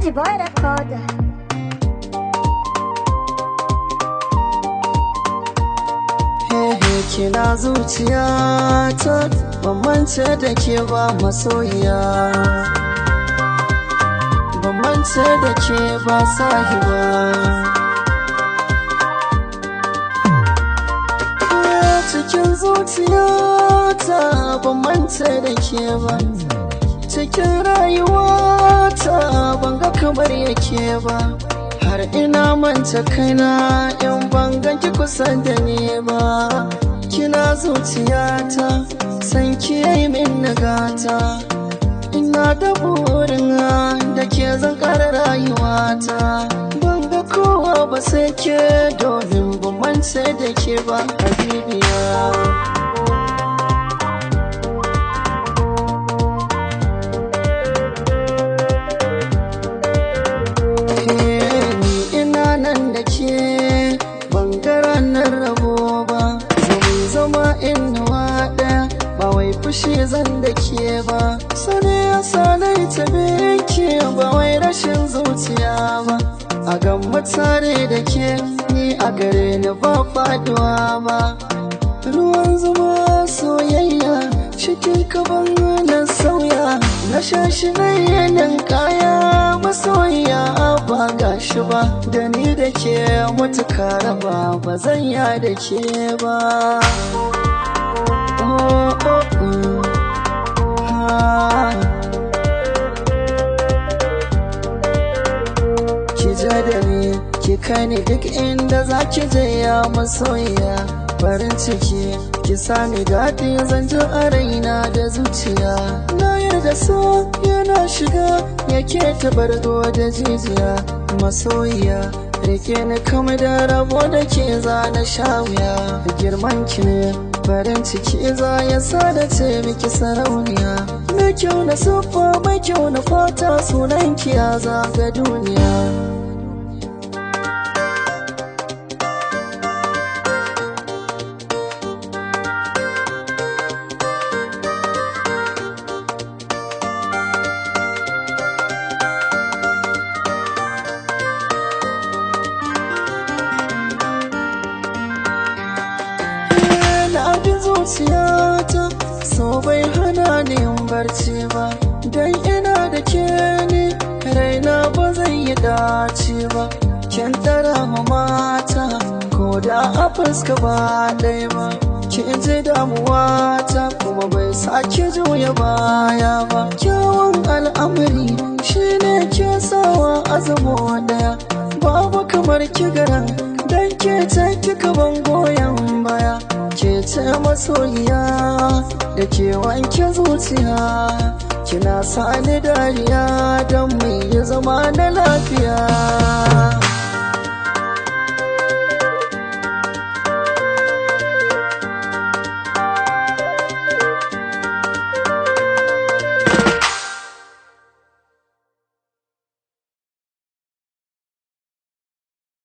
Easy Boy Recorder. Hehe kina zuciyata, ban mance da ke ba masoyiya, ban mance da ke ba sahiba. Cikin zuciyata ban mance da ke ba, cikin rayuwata ban ga kamar yake ba. Har ina manta kaina in ban ganki kusa da ni ba. Kina zuciyata, san ki yayi min nagata. Ina da burin da ke zan ƙara rayuwata. Ban ga kowa ba sai ke, domin ban mance da ke ba habibiya. Ni ina nan da ke, ban ga ranar rabo ba. Zama zama inuwa ɗaya, ba wai fushi zan da ke ba. Sani ya sanai ta ki, ba wai rashin zuciya ba. A gamma tare da ke, ni a gare ni ba faduwa ba. Ruwan zuma soyayya cikin kaban na sauya, na sha shi na yanin kaya masoyiya ba gashi ba. Da ni da ke mutuka raba, ba zan ya da ke ba. Oh, oh, oh. Ah. Ki je da ni, ki kai ni duk inda za ki je ya masoyiya. Farin ciki ki sani daɗi zan ji a raina da zuciya. Na yarda so yana shiga yake ta bargo da jijiya. Masoyiya rike ni kamar da rabo da ke za na sha wuya. Girman ki ne farin ciki za ya sa da ce miki sarauniya. Mai kyau na siffa, mai kyau na fata, sunan ki ya zaga duniya. Na bi zuciyata, so bai hana ni yin barci ba. Dan ina da ke ne raina ba zai yi dace ba. Kin tara ma mata ko da a fuska ba ɗaya ba. Kin ji damuwa ta kuma bai sake juya baya ba. Kyawun al'amari shine ke sawa azamo ɗaya. Babu kamar kigaran dan ke ta kika ban goyon baya. Ke ce masoyiya da ke wanke zuciya, kina sani dariya don mu yi zama na lafiya.